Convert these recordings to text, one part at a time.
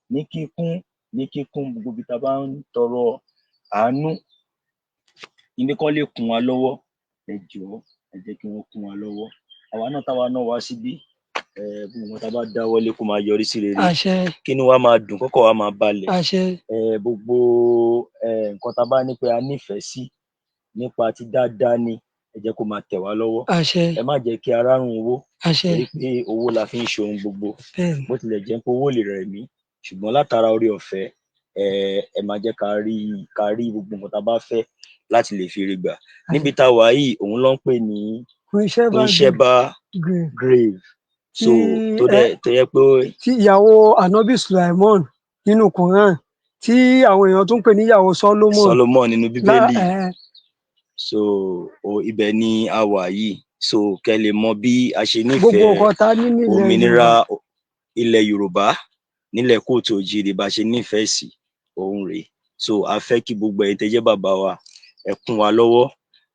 Ní kíkún, ní kíkún, gbogbo ibi tá a bá ń tọrọ àánú ní kán lè kún wa lọ́wọ́. Ẹ jọ̀ọ́, ẹ jẹ́ kí wọ́n kún wa lọ́wọ́. Àwa náà, táwa náà wá síbí, gbogbo nǹkan tá a bá dáwọ́lé, kó máa yọrí sí rere. Àṣẹ. Kínú wa máa dùn, kọ́kàn wa máa balẹ̀. Àṣẹ. Gbogbo nǹkan tá a bá ní pé a nífẹ̀ẹ́ sí nípa ti dáadáa ni, ẹ jẹ́ kó máa tẹ̀ wá lọ́wọ́. Àṣẹ. Ẹ má jẹ́ kí ara rùn owó, Àṣẹ. torí pé owó la fi ń ṣe ohun gbogbo. Bó tilẹ̀ jẹ́ pé owó lè rẹ̀ mí, ṣùgbọ́n látara oore ọ̀fẹ́, ẹ máa jẹ́ ká rí gbogbo nǹkan tá a bá fẹ́ láti lè fi rí gbà. Níbi tá a wà yìí, òun ló ń pè ní Queen Sheba. Queen Sheba grave. Grave. So tó dẹ̀ tó yẹ pé tí ìyàwó Anabi Sulaimon nínú Quran, tí àwọn èèyàn tún pè ní ìyàwó Solomon. Solomon nínú Bíbélì. So ibẹ̀ ni a wà yìí, so kẹ́ lè mọ bí a ṣe Gbogbo nífẹ̀ẹ́ nǹkan tá a ní nílẹ̀ òmìnira Yorùbá. Ilẹ̀ Yorùbá, nílẹ̀ káàárọ̀ oòjíire, bá ṣe nífẹ̀ẹ́ sí òun rèé. So a fẹ́ kí gbogbo ẹ̀yin tẹ́ jẹ́ bàbá wa, ẹ kún wa lọ́wọ́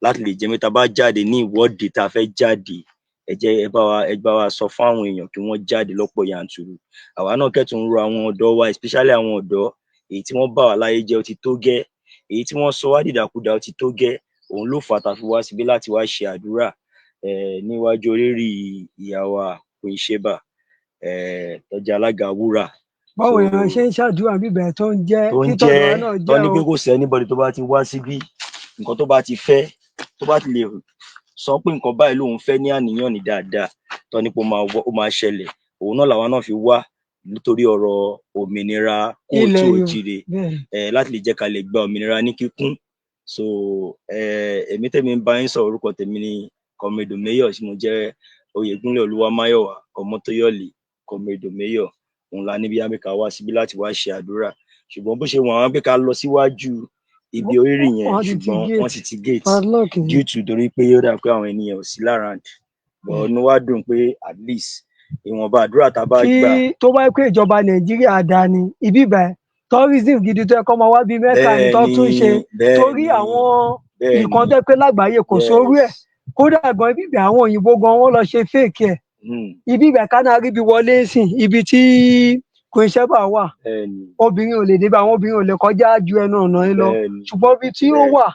láti lè jẹ́ pé tá a bá jáde ní ìwọ́de tá a fẹ́ jáde, ẹ jẹ́ ẹ bá wa sọ fún àwọn èèyàn kí wọ́n jáde lọ́pọ̀ yanturu. Àwa náà kẹ́tùn ń rọ àwọn ọ̀dọ́ wa, especially àwọn ọ̀dọ́ èyí tí wọ́n bá wà láyé jẹ́, ó ti tó gẹ́. Èyí tí wọ́n sọ wá dìdàkudà, ó ti tó gẹ́. Òun ló fà á tá a fi wá síbí láti wá ṣe àdúrà níwájú orírì ìyá wa Queen Sheba, tó jẹ́ alága wúrà. Báwo èèyàn ṣe ń ṣàdúrà bíbẹ̀ tó ń jẹ́ tó ń kí tọ̀dọ̀ jẹ́ náà tó jẹ́ ní o. pé kò sí anybody tó bá ti wá síbí, nǹkan tó bá ti fẹ́, tó bá ti lè sọ pé nǹkan báyìí lòun fẹ́ ní àníyàn ní dáadáa, tó ní pé ó máa ṣẹlẹ̀. Òun náà làwa náà fi wá nítorí ọ̀rọ̀ òmìnira ilẹ̀ káàárọ̀ Yorùbá. Oòjíire, láti lè jẹ́ ká lè gba òmìnira ní kíkún. So èmi tẹ́mi ń bá yín sọ̀rọ̀, orúkọ tèmi ni Comrade Omeyo, tí mo jẹ́ Oyègúnlé Olúwamáyọ̀wá Ọmọtóyọ̀lé. Comrade Omeyo, òun la níbi àmì ká wá síbí láti wá ṣe àdúrà, ṣùgbọ́n bó ṣe wọ̀n wọ́n pé ká lọ síwájú ibi orírì yẹn, Wọ́n ti ti ṣùgbọ́n gate. wọ́n ti ti gate Padlock ni. due to torí pé ó dà pé àwọn ènìyàn ò sí l'around, but inú wa dùn pé at least ìwọ̀nba àdúrà tá a bá Tí gbà. tó bá yẹ pé ìjọba Nàìjíríà dá ní ibi ìbẹ̀, tourism gidi tó yẹ kó máa wá bíi mẹ́ta ní tó tún ṣe, torí àwọn nǹkan tó yẹ pé lágbàáyé kò sórú ẹ̀. Kódà gan, ibi ìbẹ̀, àwọn òyìnbó gan, wọ́n lọ ṣe fake ẹ̀. Ibi ìbẹ̀ ká náà rí ibi wọlé sìn, ibi tí Queen Sheba wà, obìnrin ò lè débẹ̀, àwọn obìnrin ò lè kọjá ju ẹnu ọ̀nà yìí lọ. Ṣùgbọ́n ibi tí ó wà,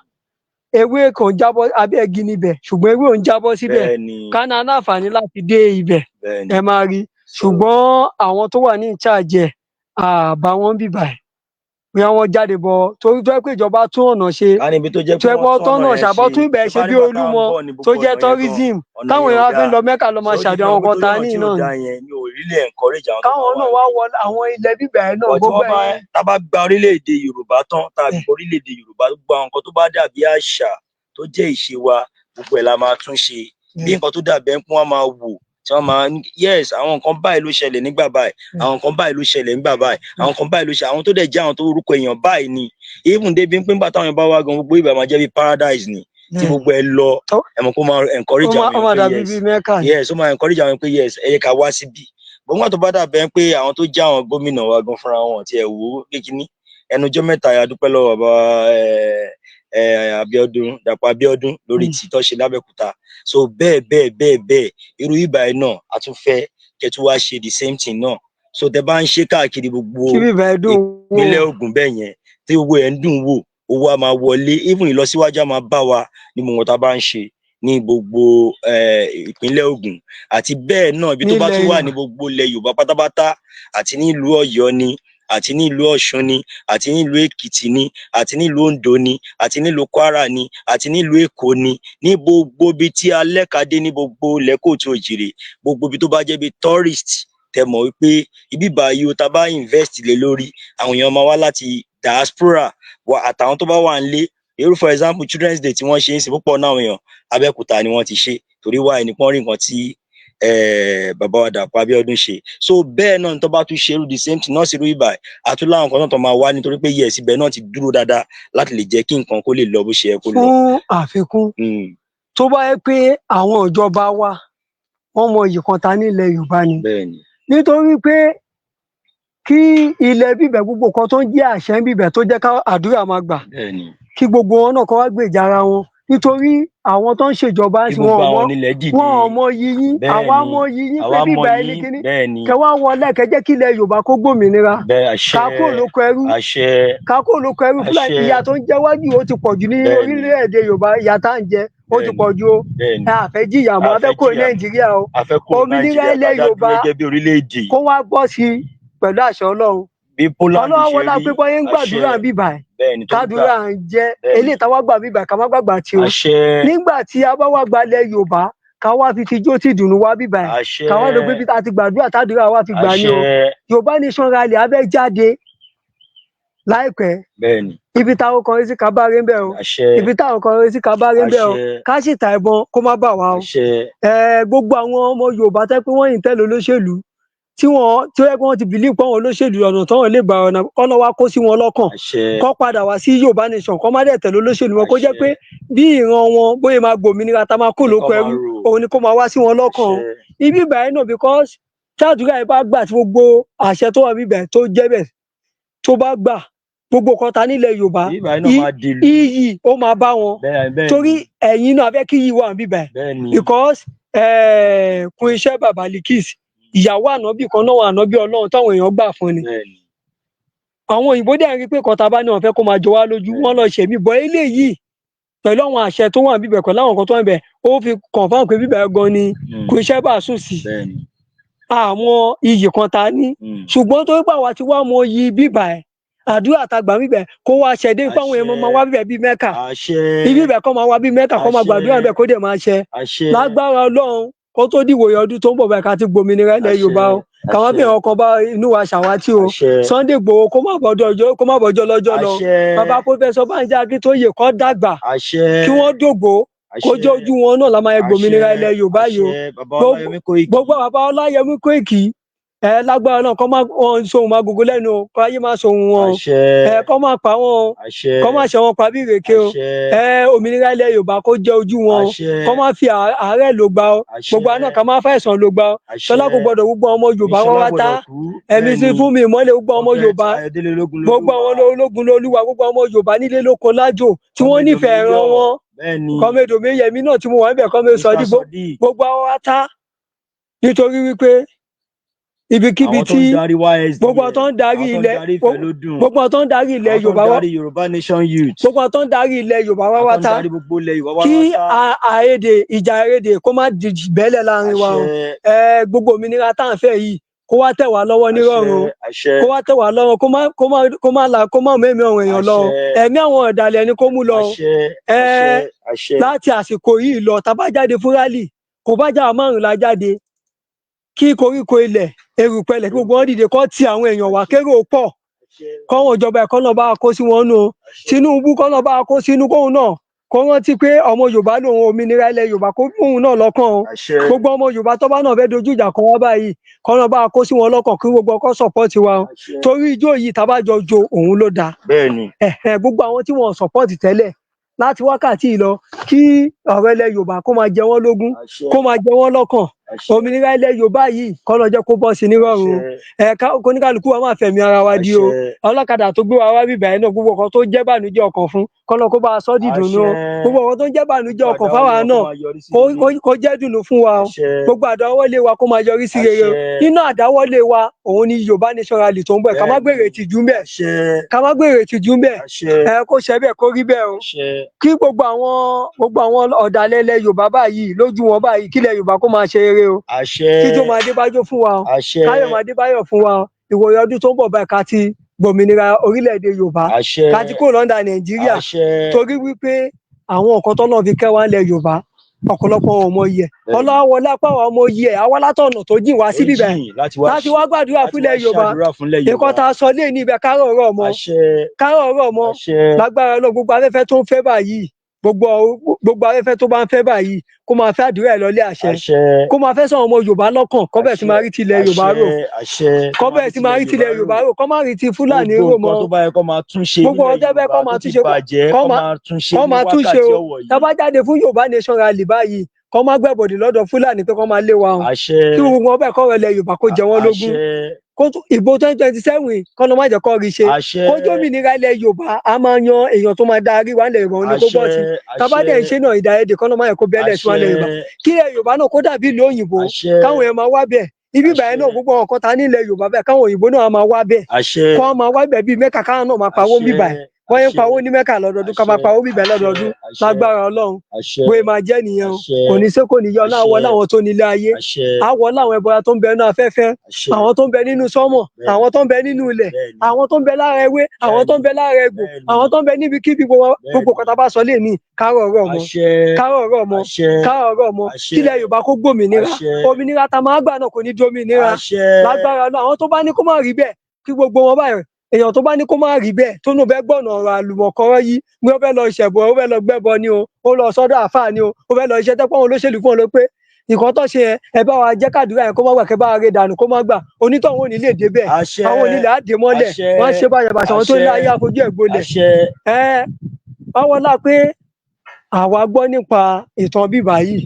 ewé kò ń jábọ́ abẹ́ igi níbẹ̀, ṣùgbọ́n ewé ò ń jábọ́ síbẹ̀. Ká náà láǹfààní láti dé ibẹ̀, ẹ máa rí. Ṣùgbọ́n àwọn tó wà ní in charge ẹ̀, àbá wọn bíbà ẹ̀, bóyá wọ́n jáde bọ̀, torí tó yẹ pé ìjọba tún ọ̀nà ṣe, Ká níbi tó jẹ́ tó pé yẹ pé wọ́n wọ́n tún ọ̀nà tọ́nà yẹn ṣàbọ̀ ṣe, tún ibẹ̀ tó ṣe bá bí nígbà tá à ń Olúmọ bọ̀ ní tó gbogbo jẹ́ ọ̀nà yẹn gan, tourism, ọ̀nà táwọn yẹn ò èèyàn á fi ń dáa. lọ Mẹ́kà lọ máa So ó ti ṣàdúrà fi hàn àwọn pé kan torí ta ọ̀nà ní tí ò náà ni. dáa yẹn ni ò really encourage àwọn tó bá Káwọn wà náà nílé. Wá wọ àwọn ilẹ̀ bíbẹ̀ náà, But tí gbogbo wọ́n bá ẹ̀. Tá a bá gba orílẹ̀-èdè Yorùbá tán, tá a gba orílẹ̀-èdè Yorùbá, gbogbo àwọn nǹkan tó bá dàbí àṣà tó jẹ́ ìṣe wa, gbogbo ẹ̀ la máa tún ṣe. Bí nǹkan tó dàbí ẹ̀ ń pọ́n, wọ́n máa wò tí wọ́n máa ní, yes, àwọn nǹkan báyìí ló ṣẹlẹ̀ nígbà báyìí, àwọn nǹkan báyìí ló ṣẹlẹ̀ nígbà báyìí, àwọn nǹkan báyìí ló ṣe, àwọn tó dẹ̀ jẹ́ àwọn tó orúkọ èèyàn báyìí ni. Even débi pé nígbà táwọn èèyàn bá wá gan, gbogbo ibà máa jẹ́ bí paradise ni, tí gbogbo ẹ lọ, ẹ mọ̀ kó máa encourage Ó àwọn máa èèyàn pé dàbí yes, bíi Mẹ́kà ni. Yes, ó máa encourage àwọn èèyàn pé yes, ẹ yẹ ká wá síbí. Gbogbo tó bá dàbẹ́ pé àwọn tó jẹ́ àwọn gómìnà wa gan fúnra wọn ti ẹ̀ wò ó pé kínní ẹnujọ́ mẹ́ta yà, dúpẹ́ lọ́wọ́ bàbá ẹ ẹ Abíọ́dún, Dàpọ̀ Abíọ́dún, lórí tí tó ṣe lábẹ́òkúta. So bẹ́ẹ̀ bẹ́ẹ̀ bẹ́ẹ̀ bẹ́ẹ̀, irú ìbà ẹ̀ náà, a tún fẹ́ kẹ́ tún wá ṣe the same thing náà. So tẹ bá ń ṣe káàkiri gbogbo Kí bíbẹ̀ ẹ̀ dùn wò. ìpínlẹ̀ Ògùn bẹ́ẹ̀ yẹn, tí gbogbo ẹ̀ ń dùn wò, owó á máa wọlé, even ìlọsíwájú á máa bá wa ní gbogbo nǹkan tá a bá ń ṣe ní gbogbo ìpínlẹ̀ Ògùn àti bẹ́ẹ̀ náà ibi tó bá Nílẹ̀ tún wà Yorùbá. ní gbogbo ilẹ̀ Yorùbá pátápátá, àti ní ìlú Ọ̀yọ́ ni, àti ní ìlú Ọ̀ṣun ni, àti ní ìlú Èkìtì ni, àti ní ìlú Oǹdó ni, àti ní ìlú Kwara ni, àti ní ìlú Èkó ni, ní gbogbo ibi tí a lẹ́ka dé ní gbogbo ilẹ̀ káàárọ̀ oòjíire, gbogbo ibi tó bá jẹ́ bí tourist, tẹ mọ̀ wípé ibi báyìí o, tá a bá invest lé lórí, àwọn èèyàn máa wá láti diaspora wa àtàwọn tó bá wà nílé. Irú, for example, Children's Day tí wọ́n ṣe ń sìn, púpọ̀ náà àwọn èèyàn, Abẹ́òkúta ni wọ́n ti ṣe, torí wà ní pọ́n rí nǹkan tí bàbá wa Dàpọ̀ Abíọ́dún ṣe. So bẹ́ẹ̀ náà ni tó bá tún ṣe irú the same thing náà sí irú ìbà, àtúnláwọn kan náà tó máa wá, nítorí pé yes, ibẹ̀ náà ti dúró dáadáa láti lè jẹ́ kí nǹkan kó lè lọ bó ṣe yẹ kó lọ. Fún àfikún, tó bá yẹ pé àwọn ìjọba wa, wọ́n mọ iyì kan ta nílẹ̀ Yorùbá ni, nítorí pé kí ilẹ̀ bíbẹ̀, gbogbo kan tó ń jẹ́ àṣẹ ń bíbẹ̀, tó jẹ́ ká àdúrà máa gbà, kí gbogbo wọn náà kó wá gbèjà ara wọn. Nítorí àwọn tó ń ṣèjọba Kí sí wọn gbogbo ò àwọn mọ onílẹ̀ dìde. Wọn ò mọ yìnyín. Àwa mọ yìnyín pé Àwa mọ bíbá ẹni yín. kíní Bẹ́ẹ̀ni. kẹ wá wọlé, kẹ jẹ́ kí ilẹ̀ Yorùbá kó gbòmìnira, Bẹ́ẹ̀, àṣẹ. Ká kúrò lóko ẹrú, Àṣẹ. Ká kúrò lóko ẹrú Fúlàní. Àṣẹ. Ìyà tó ń jẹ wájú ó ti pọ̀ jù ní orílẹ̀-èdè Yorùbá. Ìyà tá à ń jẹ ó ti pọ̀ jù o. A fẹ́ jìyà mọ́, a A fẹ́ fẹ́ kúrò ní jìyà. Nàìjíríà o. A fẹ́ kúrò Òmìnira Nàìjíríà, ilẹ̀ ká dá dúró Yorùbá gẹ́gẹ́ bí orílẹ̀-èdè. kó wá bọ́ sí i pẹ̀lú àṣẹ Ọlọ́run. Bí Poland Ọlọ́run ṣe wọlá rí. pé bọ́yé ń gbàdúrà bíbà ẹ̀, Bẹ́ẹ̀ni, tó ń gbà. kádùrà ń jẹ́ eléyìí táwa gbà bíbà, ká má gbàgbà tí o. Nígbà tí a bá wá gbalẹ̀ Yorùbá, ká wá fi tijó tí ìdùnnú wá bíbà ẹ̀, ká wá lọ pé bí a ti gbàdúrà, tádùrà wá fi gbà ní o. Yorùbá Nation rally abẹ́ jáde láìpẹ́. Ibi táwọn kan rí sí kábàárẹ̀ ń bẹ̀ o. Ibi táwọn kan rí sí kábàárẹ̀ ń bẹ̀ o. Ká sì ta ìbọn kó má bà wá o. Gbogbo àwọn ọmọ Yorùbá tẹ́ pé wọ́n yìí ń tẹ̀lé olóṣèlú tí wọ́n tí ó yẹ kí wọ́n ti believe pé àwọn olóṣèlú ọ̀nà táwọn lè gbà ọ̀nà kọ́nà wá kó sí wọn lọ́kàn, kọ́ padà wá sí Yorùbá Nation, kọ́ má dẹ̀ tẹ̀lé olóṣèlú wọn, kó jẹ́ pé bí ìran wọn bóyá máa gbòmìnira tá máa kó lóko Kọ́ máa ẹrú, rò. òun ni kó máa wá sí wọn lọ́kàn o. Ibi ìgbà yẹn náà, because tí àdúrà yẹn bá gbà, tí gbogbo àṣẹ tó wà níbẹ̀ tó jẹ́ bẹ̀ tó bá gbà, gbogbo nǹkan ta nílẹ̀ Yorùbá, Bí ìgbà yẹn náà máa dìlù. iyì ó máa bá wọn. bẹ́ẹ̀ bẹ́ẹ̀ Torí ẹ̀yin náà fẹ́ kí iyì wà níbẹ̀, because kún iṣẹ́ bàbá Likis, ìyàwó ànábì kan náà wà, ànábì Ọlọ́run táwọn èèyàn gbà fún ni. Àwọn òyìnbó dẹ̀ ń rí pé kọta bá ní wọn fẹ́ kó máa jọ wá lójú, wọn lọ ṣèmí bọ́ eléyìí pẹ̀lú àwọn àṣẹ tó wà níbẹ̀, pẹ̀lú àwọn nǹkan tó wà níbẹ̀, ó fi confirm pé bíbẹ̀ gan ni kún iṣẹ́ bá sùn sí. Àwọn iyì kan ta ní, ṣùgbọ́n tó gbà wá ti wá mọ iyì bíbà ẹ̀, àdúrà tá gbà bíbẹ̀ kó wá ṣẹ̀dé fáwọn èèyàn máa wá bíbẹ̀ bíi Mẹ́kà. Ibi ibẹ̀ kọ́ máa wá bíi Mẹ́kà, kọ́ máa gbàdúrà bẹ́ẹ̀, kó dẹ̀ máa ṣẹ. Lágbára Ọlọ́run, kó tó dìwòye ọdún tó ń bọ̀ báyìí, ká ti gbòmìnira ilẹ̀ Yorùbá o. Káwọn bí ọkàn bá inú wa ṣàwátì o. Sunday Igboho, kó má bọ́jọ́ ọjọ́, kó má bọ́jọ́ lọ́jọ́ lọ. Bàbá Professor Banji Akíntóyè, kó dàgbà, kí wọ́n dògbò, kó jẹ́ ojú wọn náà la máa yẹ gbòmìnira ilẹ̀ Yorùbá yìí o. Bàbá Ọláyọmí Kóìkì. Gbogbo bàbá Ọláyẹmí Kóìkì ẹ, lágbára náà, kọ́ má wọn sohun máa gogo lẹ́nu o, kọ́ ayé má sohun wọn o. Ẹ kọ́ má pa wọn o, kọ́ má ṣe wọn pa bí ìrèké o. Ẹ òmìnira ilẹ̀ Yorùbá kó jẹ́ ojú wọn o. Kọ́ má fi àárẹ̀ ló gbà o. Gbogbo àná ká má fàìsàn ló gbà o. Ṣọlá kò gbọdọ̀, gbogbo ọmọ Yorùbá wọn wá tá ẹ̀mí sí fún mi ìmọ́lẹ̀, gbogbo ọmọ Yorùbá, gbogbo àwọn ológun lolúwa, gbogbo ọmọ Yorùbá nílé lóko lájò tí wọ́n nífẹ̀ẹ́ ẹran wọn, kọ́mẹ́dò méyẹmí náà tí mo wà níbẹ̀, kọ́mẹ́dò sọ gbogbo àwọn wá tá, nítorí wípé ibikíbi tí gbogbo àwọn tó ń darí ilẹ̀, gbogbo àwọn tó ń darí ilẹ̀ Yorùbá wá, Yorùbá Nation Youth, gbogbo àwọn tó ń darí ilẹ̀ Yorùbá wá wá tá, kí àìyedè, ìjà àìyedè kó má di bẹ́lẹ̀ láàrin wa o. Ẹ gbogbo òmìnira tá à ń fẹ́ yìí, kó wá tẹ̀ wá lọ́wọ́ nírọ̀rùn o. Kó wá tẹ̀ wá lọ́wọ́, kó má kó má kó má là, kó má mẹ́mí àwọn èèyàn lọ o. Ẹ̀mí àwọn ọ̀dàlẹ̀ ni kó mú lọ o. Ẹ láti àsìkò yìí lọ, tá a bá jáde fún rally, kò bá jà márùn la jáde, kí koríko ilẹ̀, erùpẹ̀ ilẹ̀, kí gbogbo wọn dìde, kó ti àwọn èèyàn wá, kérò pọ̀, kọ́wọn ìjọba ẹ̀kọ́ náà bá wa kó sí wọn nù o. Tinubu, kọ́ náà bá wa kó sínú, kóun náà kó rántí pé ọmọ Yorùbá lòun, òmìnira ilẹ̀ Yorùbá kó òun náà lọ́kàn o. Gbogbo ọmọ Yorùbá tó bá náà fẹ́ dojú ìjà kan wá báyìí, kọ́ náà bá wa kó sí wọn lọ́kàn, kí gbogbo ọkọ̀ support wa o. Torí ijó yìí tá a bá jọ jó, òun ló dáa. Ẹ̀hẹ̀, gbogbo àwọn tí wọ́n support tẹ́lẹ̀, láti wákàtí yìí lọ, kí ọ̀rọ̀ ilẹ̀ Yorùbá kó máa jẹ wọ́n lógún, kó máa jẹ wọ́n lọ́kàn. Òmìnira ilẹ̀ Yorùbá yìí, kọ́ lọ jẹ́ kó bọ́ sí nírọ̀rùn o. Ẹ ká kóníkàlùkù wa máa fẹ̀mí ara wa di o. Ọlọ́kadà tó gbé wa wá bíbà yẹn náà, gbogbo ọkọ̀ tó jẹ́ bànújẹ́ ọkàn fún, kọ́ lọ kó bá a sọ́ dìdùnnú o. Gbogbo ọkọ̀ tó ń jẹ́ bànújẹ́ ọkàn fáwa náà, kó jẹ́ dùnnú fún wa o. Gbogbo àdáwọ́lé wa kó máa yọrí sí rere o. Nínú àdáwọ́lé wa, òun ni Yorùbá Nation rally tó ń bọ̀. Ká má gbèrè tìjú ńbẹ̀, ká má gbèrè tìjú ńbẹ̀. Ẹ kó ṣe bẹ́ẹ̀, kó rí bẹ́ẹ̀ o. Kí gbogbo àwọn ọ̀dàlẹ̀ ilẹ̀ Yorùbá báyìí, lójú wọn báyìí, kílẹ̀ Yorùbá kó máa ṣe rere o. Kíjó máa dé bájó fún wa o. Káyọ̀ máa dé báyọ̀ fún wa o. Ìwòye ọdún tó ń bọ̀ báyìí, ká ti gbòmìnira orílẹ̀-èdè Yorùbá, ká ti kúrò lọ́ndà Nàìjíríà. Torí wípé àwọn nǹkan tọ́lọ́run fi kẹ́ wa ńlẹ̀ Yorùbá, ọ̀pọ̀lọpọ̀ wọn ò mọ iyì ẹ̀. Ọlọ́wọlé apá wa ọmọ iyì ẹ̀, àwa látọ̀nà tó jìn wá síbí báyìí láti wá gbàdúrà fúnlẹ̀ Yorùbá. Nǹkan tá a sọ lé ní ibẹ̀, kárọ̀ ọ̀rọ̀ mọ́, kárọ̀ ọ̀rọ̀ mọ́. Lágbára náà, gbogbo afẹ́fẹ́ tó ń fẹ́ báyìí, gbogbo afẹ́fẹ́ tó bá ń fẹ́ báyìí, kó máa fẹ́ àdúrà ẹ̀ lọ́lé àṣẹ, kó máa fẹ́ sọ ọmọ Yorùbá lọ́kàn, kó bẹ̀rẹ̀ sí máa rí tilẹ̀ Yorùbá rò, kó bẹ̀rẹ̀ sí máa rí tilẹ̀ Yorùbá rò, kó má rí ti Fúlàní rò mọ́. Gbogbo nǹkan tó bá yẹ kó máa tún ṣe Gbogbo nílẹ̀ ọjọ́ bẹ́ẹ̀ kó Yorùbá máa tó ti tún ṣe, bàjẹ́, kó kó máa máa tún ṣe kó ní máa tún ṣe wákàtí o. ọ̀wọ̀ yìí. Tá bá jáde fún Yorùbá Nation rally báyìí, kó má gbẹ̀bọ̀dì lọ́dọ̀ Fúlàní pé kó máa lé wa o. Kí gbogbo wọn bẹ́ẹ̀ kọ́ ilẹ̀ Yorùbá kó jẹ wọ́n lógún. Kó tún ìbò 2027, kọ́nà má jẹ́ kó rí ṣe. Àṣẹ. Kó jómìnira ilẹ̀ Yorùbá, a máa yan èèyàn tó máa darí wa ilẹ̀ Yorùbá, òun ni kó bọ́ sí. Tábà dẹ̀ ń ṣe náà, ìdá èdè, kọ́nà má yẹ kó bẹ́lẹ̀ sí wa ilẹ̀ Yorùbá, kí ilẹ̀ Yorùbá náà kó dàbí ìlú òyìnbó, káwọn èèyàn máa wá bẹ̀ ibi ìbàyẹn náà. Gbogbo ọkọ ta ní ilẹ̀ Yorùbá bẹ́ẹ̀, káwọn òyìnbó náà máa wá bẹ̀, kó máa wá bẹ̀ bíi Mẹ́kà, káwọn náà máa pawó bíbà ẹ̀. Wọ́n yẹn ń pawó ní Mẹ́kà lọ́dọọdún, ká máa pawó bíbẹ̀ lọ́dọọdún. Lágbára Ọlọ́run, bóyá máa jẹ́ nìyẹn o. Kò ní sé, kò ní yọ náà. Wọ láwọn tó nílé ayé, á wọ láwọn ẹbọra tó ń bẹ nínú afẹ́fẹ́, àwọn tó ń bẹ nínú sánmọ̀, àwọn tó ń bẹ nínú ilẹ̀, àwọn tó ń bẹ lára ewé, àwọn tó ń bẹ lára egbò, àwọn tó ń bẹ níbikíbi. Gbogbo gbogbo kọta bá sọ lè ní kárọ̀ ọ̀rọ̀ mọ́, kárọ̀ ọ̀rọ̀ mọ́, kárọ̀ ọ̀rọ̀ mọ́. Kílẹ̀ Yorùbá kó gbòmìnira. Òmìnira tá máa gbà náà kò ní dómìnira. Lágbára náà, àwọn tó bá ní kó má rí bẹ́ẹ̀, kí gbogbo wọn báyìí, èèyàn tó bá ní kó má rí bẹ́ẹ̀, tó nù fẹ́ gbọ̀nà ọ̀rọ̀ àlùmọ̀kọ́rọ́ yìí, bí wọ́n fẹ́ lọ ṣẹ̀bọ̀, ó fẹ́ lọ gbẹ́bọ ni o, ó lọ sọ́dọ̀ àáfàá ni o, ó fẹ́ lọ iṣẹ́ tẹ́pọ̀ àwọn olóṣèlú fún ọ ló pé nǹkan tó ṣe yẹn, ẹ bá wa jẹ́ kàdúrà yẹn kó má gbà, kẹ́ bá wa rè dànù kó má gbà, onítọ̀hún ò ní lè débẹ̀. Àwọn onílẹ̀ á dé mọ́lẹ̀, wọ́n á ṣe bàṣàbàṣà. Àwọn tó ní ayé àfojú ẹ̀ gbolẹ̀. Ẹ wọ́n wọlá pé àwa gbọ́ nípa ìtàn bíbà yìí,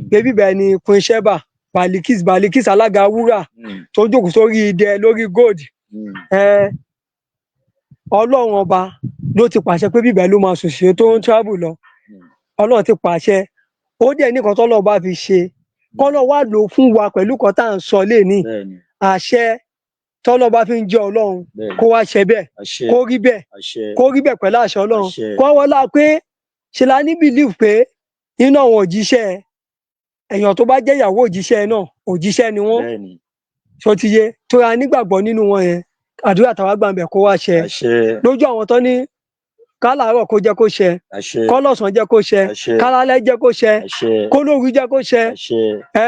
pé bíbà ni Queen Sheba Balikis, Balikis alága wúrà tó jókòó sórí idẹ lórí gold. Ẹ Ọlọ́run ọba ló ti pàṣẹ pé bíbẹ̀ ló máa sùn sí tó ń travel lọ. Ọlọ́run ti pàṣẹ, ó dẹ̀ ní nǹkan tọ́lọ́run bá fi ṣe, kọ́lọ́ wá lò ó fún wa pẹ̀lú kan tá à ń sọ léni. Àṣẹ tọ́lọ́ bá fi ń jẹ́ Ọlọ́run, kó wá ṣe bẹ́ẹ̀, kó rí bẹ́ẹ̀, kó rí bẹ́ẹ̀ pẹ̀lú àṣẹ Ọlọ́run. Kó wọlá pé ṣe la ní belief pé nínú àwọn òjíṣẹ́, èèyàn tó bá jẹ́ ìyàwó òjíṣẹ́ náà, òjíṣẹ́ ni wọ́n. Ṣó ti yé? Tó ra nígbàgbọ́ nínú wọn yẹn, àdúrà táwa gbà ń bẹ̀ kó wá ṣẹ lójú àwọn tó ní kálàárọ̀, kó jẹ́ kó ṣẹ, kọ́lọ̀sán jẹ́ kó ṣẹ, kálálẹ́ jẹ́ kó ṣẹ, kólóru jẹ́ kó ṣẹ. Ẹ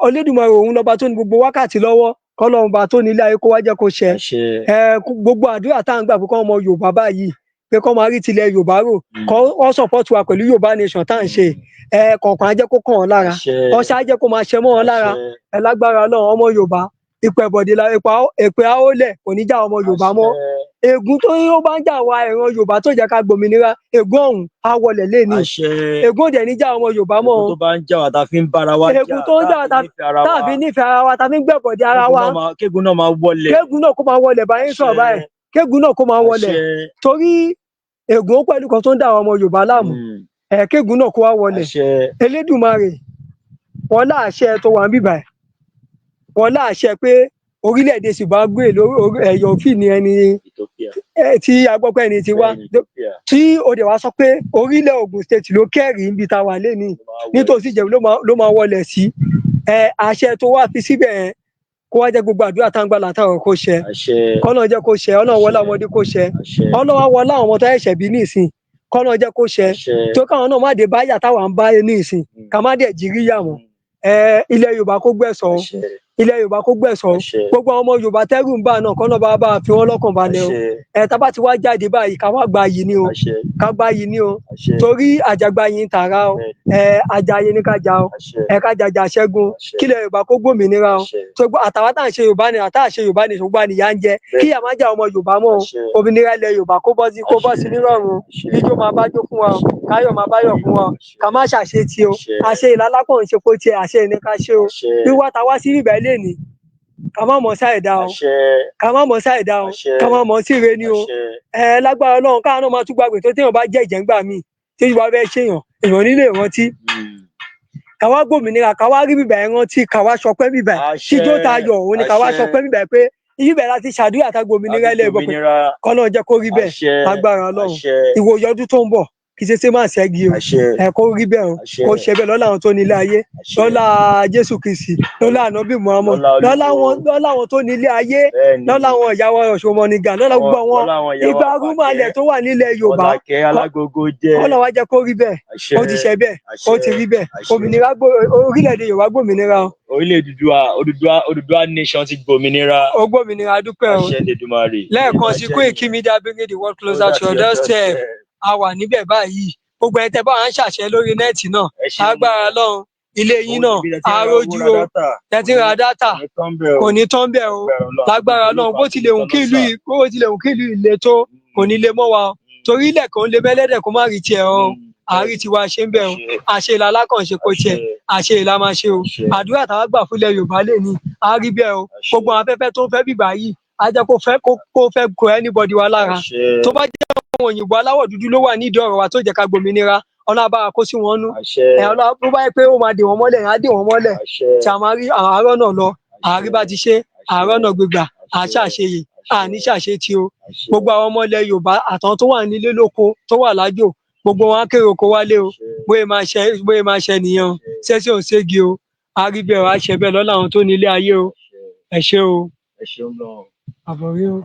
Olódùmarè, òun lọ́ba tó ní gbogbo wákàtí lọ́wọ́, kọ́lọ́run bá tó ní ilé ayé kó wá jẹ́ kó ṣẹ. Ẹ gbogbo àdúrà tá à ń gbà pé kọ́ ọmọ Yorùbá báyìí, pé kọ́ máa rí tilẹ̀ Yorùbá rò, kọ́ ọ́ support wa pẹ̀lú Yorùbá nation tá à ń ṣe, ẹ kọ̀ọ̀kan á jẹ́ kó kàn ọ́ lára, ọṣà á jẹ́ kó máa ṣẹ mọ́ wọn lára. Ẹ lágbára Ọlọ́run, ọmọ Yorùbá, ipò ẹ̀bọ̀dé la ipa èpè àólẹ̀ kò ní já ọmọ Yorùbá mọ́. Ègún tó ó bá ń jà wá ìran Yorùbá tó jẹ́ ká gbòmìnira, ègún ọ̀hún á wọlẹ̀ léni. Ègún òdẹ̀ ní já ọmọ Yorùbá mọ́. Ègún tó bá ń jà wá tá a fi ń bára wa jà, Ègún tó ń jà wá tá a fi nífẹ̀ẹ́ ara wa, tá a fi nífẹ̀ẹ́ ara wa, tá a fi ń gbẹ̀bọ̀dé ara wa, kégun náà máa wọlẹ̀. Kégun náà kó máa wọlẹ̀ báyìí sọ̀rọ̀ báyìí, kégun náà kó máa wọlẹ̀, torí ègún ó pẹ̀lú kan tó ń dà àwọn ọmọ Yorùbá láàmú. Ẹ̀ kégun náà kó wá wọlẹ̀. Elédùmarè, wọlá àṣẹ tó wà ń bíbà ẹ̀, wọlá àṣẹ pé orílẹ̀-èdè Zimbabwe lórí ẹ̀yọ̀ òfin ni ẹni Ethiopia. Tí agbọ́pẹ́ ẹni ti wá, Bẹ́ẹ̀ni, Ethiopia. Tí ó dẹ̀ wá sọ pé orílẹ̀ Ògùn State ló kẹ́rì níbi tá a wà lénìí, Ló máa wọlẹ̀. nítòsí Ìjẹ̀bú ló máa wọlẹ̀ sí. Ẹ àṣẹ tó wá fi síbẹ̀ yẹn, kó wá jẹ́ gbogbo àdúrà tá ń gbà látàrọ̀ kó ṣẹ. Kọ́nà jẹ́ kó ṣẹ. Ọlọ́run wọlé ọmọdé kó ṣẹ. Ọlọ́run wá wọlé àwọn ọmọ tó ẹ̀ṣẹ̀ bí nísìn, kọ́nà jẹ́ kó ṣẹ, tó káwọn náà má dé báyà táwa ń bá nísìn, ká má dẹ̀ jírí yà wọ́n. Ẹ ilẹ̀ Yorùbá kó gbẹ̀sọ̀, ilẹ̀ Yorùbá kó gbẹ̀sọ̀. Gbogbo àwọn ọmọ Yorùbá tẹ́rù ń bà náà, kọ́nà bá fi wọ́n lọ́kàn balẹ̀ o. Ẹ tá bá ti wá jáde báyìí, ká wá gba yìí ni o, ká gba yìí ni o, torí àjàgbá yìí ń tààrà o. Ẹ ajayé ní ká jà o, ẹ ká jàjà ṣẹ́gun, kílẹ̀ Yorùbá kó gbòmìnira o. Tó gbọ́ àtàwọn tá à ń ṣe Yorùbá ni àtà ṣe Yorùbá ni, ṣùgbọ́n àníyá ń jẹ kí ìyà má jà ọmọ Yorùbá mọ́ o. Òmìnira ilẹ̀ Yorùbá kó bọ́ sí nírọ̀rùn. Ijó máa bá jó fún wa o, káyọ̀ máa báyọ̀ fún wa o, ká má ṣàṣetì o. Àṣe ìlálápọ̀ ń ṣe kó tiẹ̀, àṣe ìní ká ṣe o. Wíwá ta wá sí ibà ilé ní, ká má mọ̀ sáìdá o, ká má mọ̀ sáìdá o, ká má mọ̀ sí ire ni o. Ẹ lágbára Ọlọ́run, káwọn náà máa tún gbàgbé tó téèyàn bá jẹ́ ìjẹ́ngbà míì tí Yorùbá fẹ́ ṣèyàn, èèyàn nílé rántí. Ká wá gbòmìnira, ká wá rí bíbà ẹ rántí, ká wá sọpẹ́ bíbà tíjó ta yọ̀ òun ni, ká wá sọpẹ́ bíbà pé ibẹ̀ láti ṣàdúrà tá gbòmìnira ilẹ̀ ìbọn pé kọ́nà jẹ́ kó rí bẹ́ẹ̀. Lágbára Ọlọ́run, ìwòye ọdún tó ń bọ̀ kì í ṣe ṣe máa ṣẹ́gi o. Ẹ kó rí bẹ́ẹ̀ o, kó ṣe bẹ́ẹ̀ lọ́lá àwọn tó ní ilé ayé, lọ́lá Jésù Kristi, lọ́lá ànábì Muhammad, lọ́lá àwọn tó ní ilé ayé, lọ́lá àwọn ìyàwó Ọ̀ṣunmọ̀nìgà, lọ́lá gbogbo àwọn ìgbà arúmọlẹ̀ tó wà nílẹ̀ Yorùbá, kọ́nà wá jẹ́ kó rí bẹ́ẹ̀. Ó ti ṣe bẹ́ẹ̀, ó ti rí bẹ́ẹ̀. Òmìnira orílẹ̀-èdè Yorùbá gbòmìnira o. Orílẹ̀ Odùduwà, Odùduwà, Odùduwà nation ti gbòmìnira. Ó gbòmìnira, dúpẹ́ o. Lẹ́ẹ̀kan sí, Koiki Media, bringing the world closer to your doorstep. A wà níbẹ̀ báyìí. Gbogbo ẹ̀ tẹ́ bá wà ń ṣàṣẹ lórí net náà, agbára Ọlọ́run, ilé yín náà arójú o. Tẹ́tí ra data kò ní tán bẹ́ẹ̀ o. Lágbára Ọlọ́run, bó tilẹ̀ hùn kí ìlú ìle tó, kò ní lè mọ́ wa o, torí ilẹ̀ kan lè mẹ́lẹ́dẹ̀ kó má rí tiẹ̀ o. Àárí tiwa ṣe ń bẹ̀ o. Àṣẹ ìlà alákànṣe kò tiẹ̀, àṣẹ ìlà máa ṣe o. Àdúrà táwa gbà fúnlẹ̀ Yorùbá lè ní àárí bẹ́ẹ̀ o. Gbogbo àwọn afẹ́fẹ́ tó ń fẹ́ bíbá yìí á jẹ́ kó fẹ́ kó fẹ́ kó anybody wa lára. Tó bá jẹ́ àwọn òyìnbó aláwọ̀ dúdú ló wà nídìí ọ̀rọ̀ wa tó jẹ́ ká gbòmìnira, Ọlọ́run bá wa kó sí wọn nú. Ẹ̀ Ọlọ́run, tó bá yẹ pé ó máa dè wọ́n mọ́lẹ̀, á dè wọ́n mọ́lẹ̀ tí a máa rí àárọ̀ náà lọ. Àárí bá ti ṣe àárọ̀ náà gbégbà, àṣà àṣeyè, àní ṣàṣe tí o. Gbogbo àwọn ọmọ ilẹ̀ Yorùbá àtàwọn tó wà nílé lóko, tó wà lájò, gbogbo wọn á kéré oko wálé o. Bóyá máa ṣe nìyẹn o. Ṣẹ́sẹ́ ò ségi o, àárí bẹ́ẹ̀ o, àṣẹ bẹ́ẹ̀ lọ́la àwọn tó nílé ayé o. Ẹ ṣé o. Ẹ ṣeun gan. Àbọ̀rí o.